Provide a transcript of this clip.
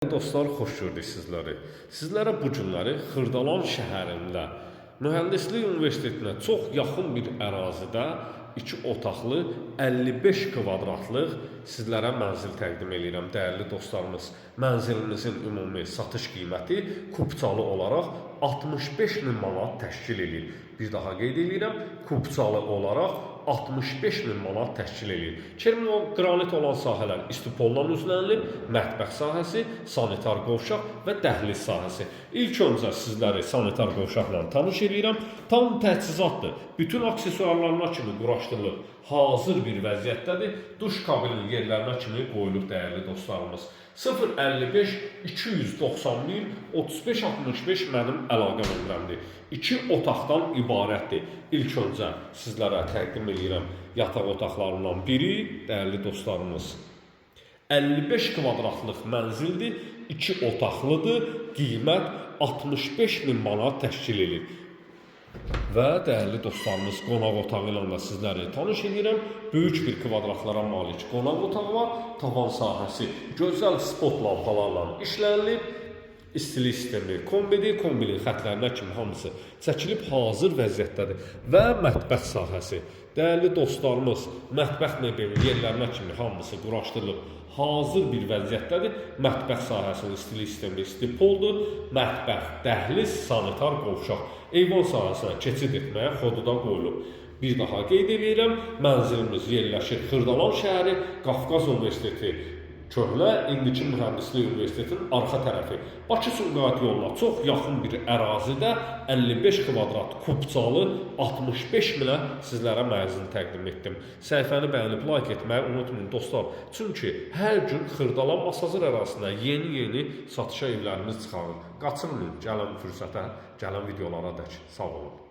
Dostlar, xoş gördük sizləri. Sizlərə bu günləri Xırdalan şəhərində Mühəndislik Universitetinə çox yaxın bir ərazidə 2 otaqlı 55 kvadratlıq sizlərə mənzil təqdim eləyirəm, dəyərli dostlarımız. Mənzilimizin ümumi satış qiyməti kupçalı olaraq 65 min manat təşkil eləyir. Bir daha qeyd eləyirəm, kupçalı olaraq 65 min manat təşkil eləyir. Qranit olan sahələr istipolla üzlənilib, mətbəx sahəsi, sanitar qovşaq və dəhliz sahəsi. İlk öncə sizləri sanitar qovşaqla tanış eləyirəm. Tam təchizatdır. Bütün aksesuarlarına kimi quraşdırılıb, hazır bir vəziyyətdədir. Duş kabinin yerlərinə kimi qoyulub, dəyərli dostlarımız. 055 291 35 65 mənim əlaqə nömrəmdir. 2 otaqdan ibarətdir. İlk öncə sizlərə təqdim eləyirəm yataq otaqlarından biri, dəyərli dostlarımız. 55 kvadratlıq mənzildir, 2 otaqlıdır, qiymət 65 min manat təşkil edir. Və dəyərli dostlarımız, qonaq otağı ilə də sizləri tanış edirəm. Böyük bir kvadratlara malik qonaq otağı var. Tavan sahəsi gözəl spot lampalarla işlənilib. İstilik sistemi kombidir, kombinin xətlərinə kimi hamısı çəkilib hazır vəziyyətdədir. Və mətbəx sahəsi. Dəyərli dostlarımız, mətbəx mebeli yerlərinə kimi hamısı quraşdırılıb hazır bir vəziyyətdədir. Mətbəx sahəsinin istilik sistemi istipoldur. Mətbəx, dəhliz, sanitar qovşaq. Eyvan sahəsinə keçid etməyə xodu da qoyulub. Bir daha qeyd edirəm, mənzilimiz yerləşir Xırdalan şəhəri, Qafqaz Universiteti köhnə, indiki Mühəndislik Universitetinin arxa tərəfi. Bakı-Sumqayıt yoluna çox yaxın bir ərazidə 55 kvadrat kupçalı 65 minə sizlərə mənzil təqdim etdim. Səhifəni bəyənib like etməyi unutmayın dostlar. Çünki hər gün Xırdalan Masazır ərazisində yeni-yeni satışa evlərimiz çıxarır. Qaçırmayın gələn fürsətə, gələn videolara dək. Sağ olun.